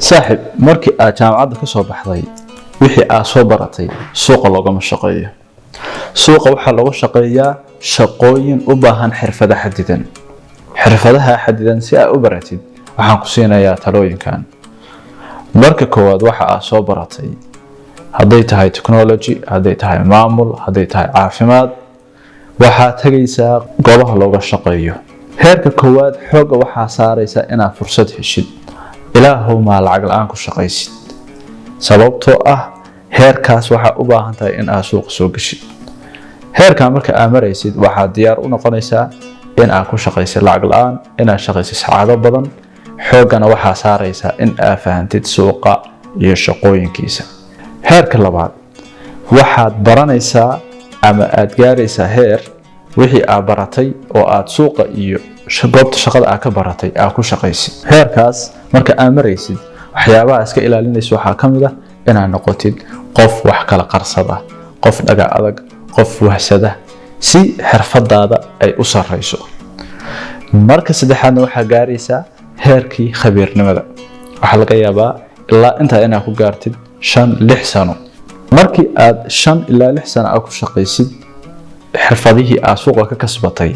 Saaxib, markii aad jaamacadda ka soo baxday, wixii aad soo baratay suuqa loogama shaqeeyo. Suuqa waxaa looga shaqeeyaa shaqooyin u baahan xirfado xadidan. Xirfadaha xadidan si aad u baratid, waxaan ku siinayaa talooyinkan. Marka koowaad, waxa aad soo baratay, hadday tahay technology, hadday tahay maamul, hadday tahay caafimaad, waxaad tegaysaa goobaha looga shaqeeyo. Heerka koowaad xoogga waxaa saaraysa inaad fursad heshid, ilaahow maa lacag la-aan ku shaqaysid, sababtoo ah heerkaas waxaa u baahan tahay in aad suuqa soo geshid. Heerkaa marka aad maraysid, waxaad diyaar u noqonaysaa in aad ku shaqaysid lacag la-aan, inaad shaqaysid saacado badan. Xooggana waxaa saaraysaa in aad fahantid suuqa iyo shaqooyinkiisa. Heerka labaad, waxaad baranaysaa ama aad gaaraysaa heer wixii aad baratay oo aad suuqa iyo goobta shaqada aad ka baratay aad ku shaqaysid. Heerkaas marka aad maraysid, waxyaabaha iska ilaalinaysa waxaa ka mid ah inaad noqotid qof wax kala qarsada, qof dhaga adag, qof wahsada, si xirfadaada ay u sarreyso. Marka saddexaadna, waxaa gaaraysaa heerkii khabiirnimada. Waxaa laga yaabaa ilaa intaa inaad ku gaartid 5-6 sano. Markii aad 5 ilaa 6 sano aad ku shaqaysid xirfadihii aad suuqa ka kasbatay,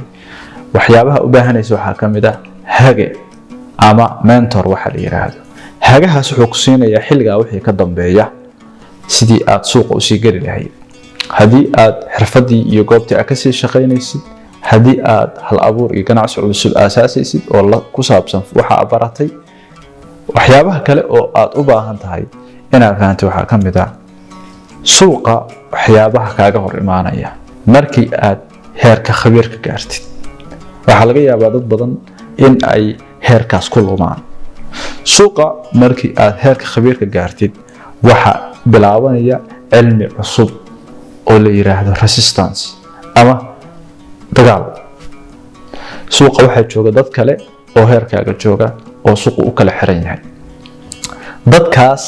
waxyaabaha u baahanaysa waxaa ka mid ah hage ama mentor waxa la yiraahdo. Hagahaas wuxuu ku siinayaa xilligaa wixii ka dambeeya sidii aad suuqa usii geli lahayd, haddii aad xirfadii iyo goobtii aad kasii shaqaynaysid, haddii aad hal abuur iyo ganacsi cusub aasaasaysid oo ku saabsan waxa aad baratay. Waxyaabaha kale oo aad u baahan tahay inaad fahantay waxaa ka mid ah suuqa waxyaabaha kaaga hor imaanaya markii aad heerka khabiirka gaartid. Waxaa laga yaabaa dad badan in ay heerkaas ku lumaan. Suuqa markii aad heerka khabiirka gaartid, waxaa bilaabanaya cilmi cusub oo la yiraahdo resistance ama dagaal. Suuqa waxaa jooga dad kale oo heerkaaga jooga oo suuqu u kala xiran yahay. Dadkaas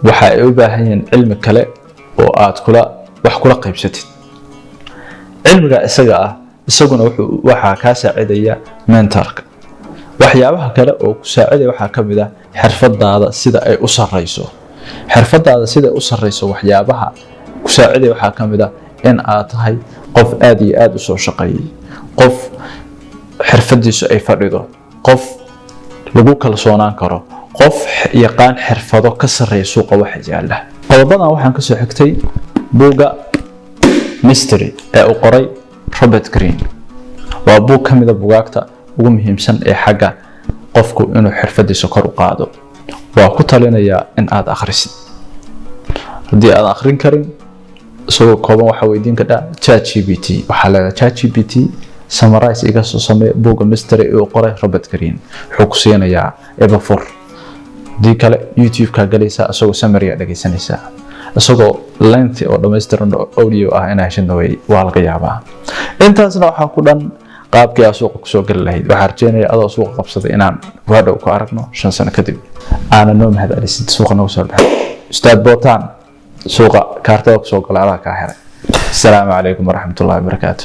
waxa ay u baahan yihiin cilmi kale oo aad kula wax kula qaybsatid. Cilmiga isaga ah isaguna wuxuu waxaa kaa saacidaya mentorka. Waxyaabaha kale oo ku saacidaya waxaa ka mid ah xirfadaada sida ay u sarreyso. Xirfadaada sida ay u sarreyso waxyaabaha ku saacidaya waxaa ka mid ah in aad tahay qof aad iyo aad u soo shaqeeyay, qof xirfadiisu ay fadhido, qof lagu kalsoonaan karo, qof yaqaan xirfado ka sarreeya suuqa waxa yaala. Qodobadan waxaan kasoo xigtay buugga Mastery ee uu qoray Robert Greene. Waa buug ka mida bugaagta ugu muhiimsan ee xagga qofku inuu xirfadiisa kor u qaado. Waa ku talinayaa in aad akhrisid. Haddii aad akhrin karin isagoo kooban, waxaa weydiin kadhaa ChatGPT. Waxaa leedahay, "ChatGPT, summarize iga soo samee buugga Mastery ee uu qoray Robert Greene." Wuxuu ku siinayaa ebafur. Haddii kale, YouTube-kaa galaysaa, isagoo summary dhegaysanaysaa. Isagoo lengthy oo dhammaystiran oo audio ah inaa heshidna way waa laga yaabaa. Intaasna waxaa ku dhan qaabkii aa suuqa kusoo geli lahayd. Waxaa rajeynaya adoo suuqa qabsaday inaan hadhow ku aragno 5 sano kadib, aana noo mahad celisid suuqa nagu soo baxay. Ustaad Bootaan, suuqa kaartada kusoo gala adaa kaa xiray. Asalaamu calaykum waraxmatullahi wabarakaatu.